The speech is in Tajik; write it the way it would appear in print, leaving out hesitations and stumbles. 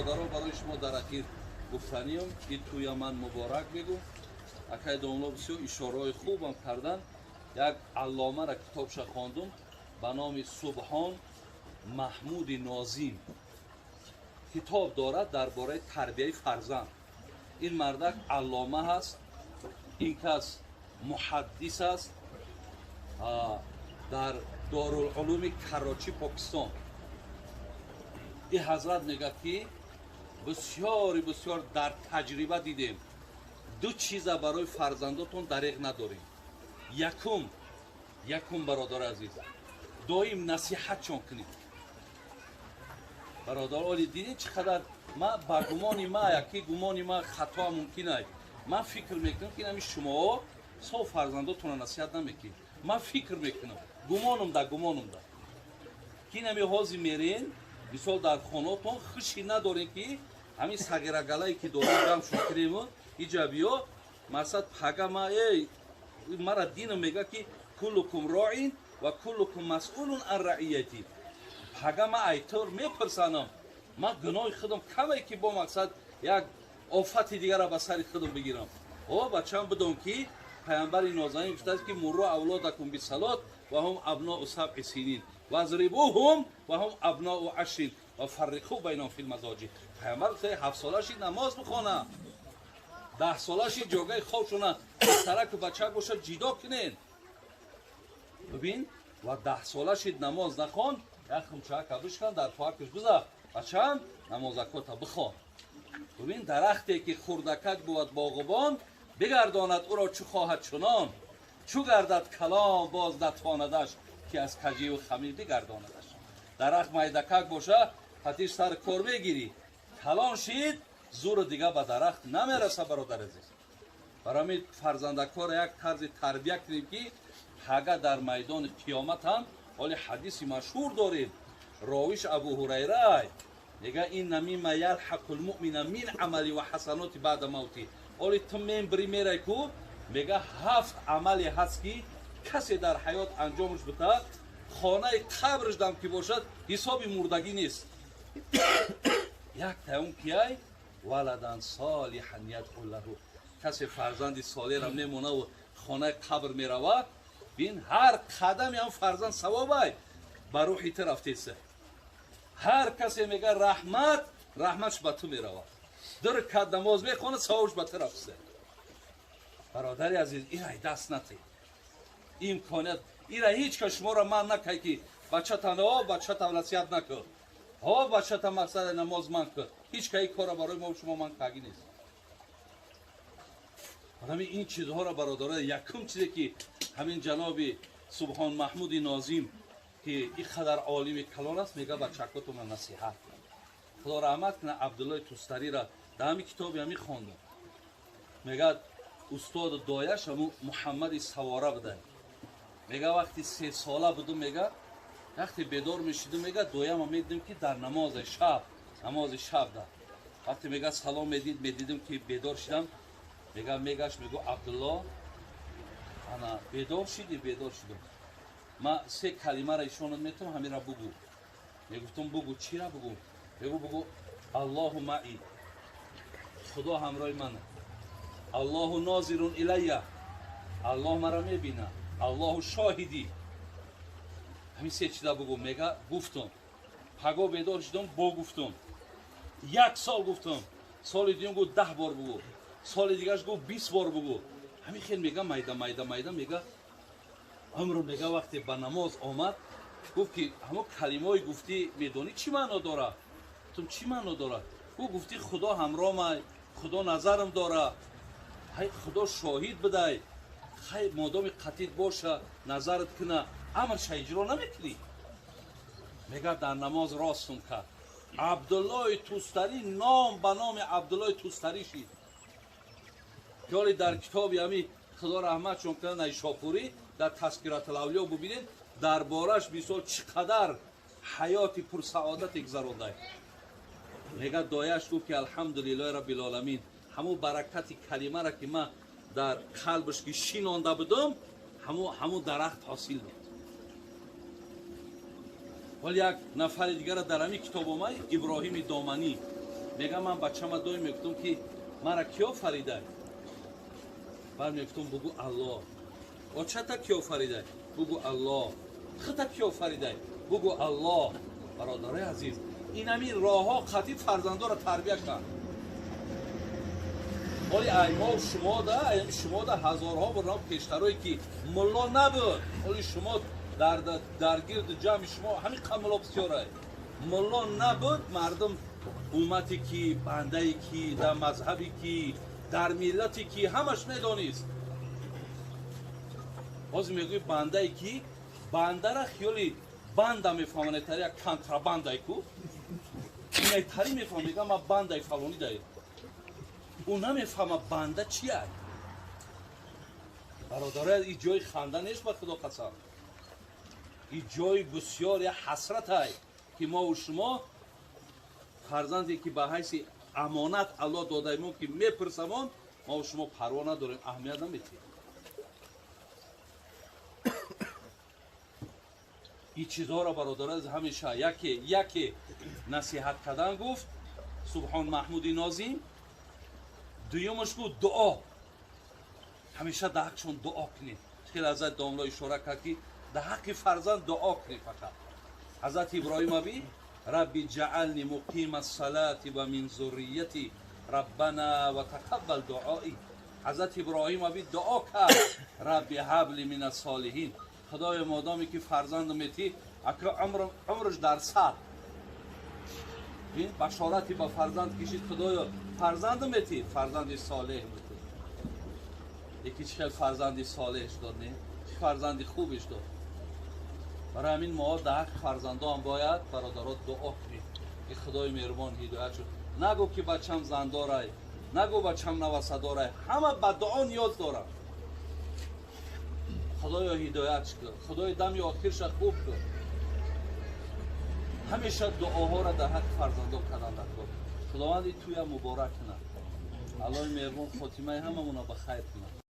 Бародаро, барои шумо дар ахир гуфтаниям, ин тӯя ман муборак мегӯм. Акай домло бисёр ишораҳои хубам кардан. Як алломара китобша хондум ба номи Субҳон Маҳмуди Нозим, китоб дорад дар бораи тарбияи фарзанд. Ин мардак аллома ҳаст, ин кас муҳаддис аст дар Дорулулуми Карочи, Покистон. Ин ҳазрат мегӯяд, ки бисёри бисёр дар таҷриба дидем, ду чиза барои фарзандотон дареғ надорем. Якум, бародари азиз, доим насиҳатшон кунед. Бародар, оли дидед, чӣ қадар ма ба гумони ма, яки гумони ма хато мумкин ай, ман фикр мекунам, ки ҳами шумоҳо со фарзандотонро насиҳат намекунед. Ман фикр мекунам, гумонум да ки инами ҳозир мерен, мисол, дар хонаотон хуши надорем, ки ҳамин сагирагалае ки дорем, гам шукрему иҷа биё, масад пага ма эй мара динам мега, ки كلكم راع وكلكم مسئول عن رعيته. Пага ма айтор мепурсанам, ма гуноҳи худам каме, ки бо мақсад як офати дигара ба сари худам бигирам. О бачам, бидон, ки паямбари нозанин гуфтааст, ки مروا أولادكم بالصلاة وهم أبناء سبع سنين واضربوهم وهم أبناء عشر وفرقوا بينهم في المضاجع. Паямбар гуфта, 7 сола шид, намоз бихона, 10 сола шид, ҷогаи хобшона сараку бача бошад, ҷидо кунед. Бибин, ва 10 сола шид, намоз нахон, як хумчака бишкан, дар поакш биза, бачам, намозакота бихон. Бибин, дарахте ки хурдакак бувад, боғубон бигардонад ӯро чу хоҳад чунон, чу гардад калом, боз натвонадаш, ки аз каживу хамӣ бигардонадаш. Дарахт майдакак боша, патиш сар кор мегирӣ, калон шид, зуру дига ба дарахт намераса. Бародар азиз, барои фарзандакора як тарзи тарбия кунем, ки ҳага дар майдони қиёмат ҳам, ҳоли ҳадиси машҳур дорем, ровиш Абу Ҳурайрай, мега: إن مما يلحق المؤمن من عمله وحسناته بعد موته. Оли ту мембри, мерай ку, мега, ҳафт амале ҳаст, ки касе дар ҳаёт анҷомаш бита, хонаи қабрш дам ки бошад, ҳисоби мурдагӣ нест. Як таун кияй? ولدا صالحا يدعو له. Касе фарзанди солеҳра мемонаву хонаи қабр меравад, бин, ҳар қадами ҳам фарзанд савобай ба рӯҳи ту рафтеса. Ҳар касе мега раҳмат, раҳматш ба ту меравад. Ду ракат намоз мехонад, савобш ба ту рафтеса. Бародари азиз, ирай даст натӣ имконият, ира ҳеҷ кас шуморо ман накай, ки бачатан, о бачатан насиҳат накун, о бачата мақсади намоз ман кун. Ҳеҷ ка ин кора барои мо шумо ман кагӣ нест. Ҳамин ин чизҳоро, бародаро, якум чизе ки ҳамин ҷаноби Субҳон Маҳмуди Нозим, ки ин қадар олими калон аст, мега, бачакотона насиҳат. Худо раҳмат кунад Абдуллои Тустарира, дар ҳамин китоби ҳамин хондам. Мегӯяд, устоду дояш ҳаму Муҳаммади Савора буда. Мега, вақти 3 сола будум, мега, вақте бедор мешидум, мега, дояма медидим, ки дар намози шаб, намози шаб да, вақте, мега, салом медид, медидим, ки бедор шидам, мега, мегашт, мегу: «Абдулло, ана бедор шидӣ?» «Бедор шидум. Ма се калимаро ишонат метавонам, ҳамира бугӯ». Мегуфтум: «Бугӯ, чира бугӯ?» Мегу: «Бугӯ: الله معي, худо ҳамроҳи ман, الله ناظر إلي, Аллоҳ маро мебина, الله شاهدي. Ҳамин се чиза бугӯ». Мега, гуфтум. Паго бедор шудум, бо гуфтум. Як сол гуфтум. Соли дуюм гуфт: «10 бор бугӯ». Соли дигараш гуфт: «20 бор бугӯ». Ҳамин хел, мега, майда майда майда, мега, умру, мега, вақте ба намоз омад, гуфт, ки ҳамон калимаҳои гуфтӣ, медонӣ, чӣ маъно дорад? Гуфтум: «Чӣ маъно дорад?» Гуфт: «Гуфтӣ, худо ҳамромай, худо назарам дора, ҳай, худо шоҳид бидай. Хай, модоми қатид боша, назарат куна, амрша иҷро намекунӣ». Мега, дар намоз ростум кард. Абдуллои Тустарӣ ном ба номи Абдуллои Тустарӣ шид, ки ҳоли дар китоби ҳами, худо раҳматшон кунад, Найшопурӣ, дар Тазкиратулавлиё бубинед, дар бораш, мисол, чӣ қадар ҳаёти пурсаодате гузарондай. Мега, дояш гуфт, ки الحمد لله رب العالمين, ҳамун баракати калимара, ки ман дар қалбаш ки шинонда будум, ҳамун дарахт ҳосил дод. Ҳол як нафари дигара дар ҳамин китоб омад, Иброҳими Доманӣ. Мегам ман бачама доим мегуфтам ки мара ки офаридай? Баъд мегуфтам бугу Аллоҳ. Очата ки офаридай? Бугу Аллоҳ. Хита ки офаридай? Бугу Аллоҳ. Бародарои азиз, инами роҳҳо қатъи фарзандоро тарбия кард. Оли аймов шумода, аями шумода ҳазорҳо бор пештарое ки мулло набуд. Оли шумо дар гирди ҷамъи шумо ҳамин қа мулло бисёрай. Мулло набуд, мардум уммате ки, бандае ки, дар мазҳабе ки, дар миллате ки ҳамаш медонист. Ҳозир мегӯи бандае ки бандара хиёли банда мефаҳманд, тари як контрабандай ку. Инайтари мефаҳмад, мегӯяд ман бандаи фалонӣ дай. Ӯ намефаҳмад банда чи ай. Бародароя, и ҷои ханда нест, ба Худо қасам. И ҷои бисёр як ҳасратай ки мову шумо фарзанде ки ба ҳайси амонат Аллоҳ додаимон ки мепурсамон, мову шумо парво надорем, аҳамият наметиҳем. И чизҳоро бародароя ҳамеша яке насиҳат кардан гуфт Субҳон Маҳмуди Нозим. Дуюмаш гуфт дуо. Ҳамеша дар ҳаққшон дуо кунед. Хеле ҳазрат домло ишора кард ки дар ҳаққи фарзанд дуо кунед фақат. Ҳазрат Иброҳим аби Рабби ҷаални муқима ссалати ва мин зуррияти Раббана ва тақаббал дуои. Ҳазрат Иброҳим аби дуо кард Рабби ҳабли мин ассолиҳин. Худоё, модоме ки фарзанд метӣ, ака умрш дар сад. Ин башорати ба фарзанд кишид. Худоё, фарзанд метӣ, фарзанди солеҳ метӣ. Яки чӣ хел фарзанди солеҳш дод, не? Чӣ фарзанди хубеш дод. Барои ҳамин мо дар ҳаққи фарзандоам бояд бародаро дуо кунем ки Худои меҳрубон ҳидоят шуд. Нагӯ ки бачам зандорай, нагӯ бачам навасадорай, ҳама ба дуо ниёз доранд. Худоё ҳидоят кун, Худои дами охирша хуб кун. Ҳамеша дуоҳоро дар ҳаққи фарзандо кардан даркор. Худованди туя муборак кунад. Аллоҳи меҳрубон хотимаи ҳамамонро ба хайр кунад.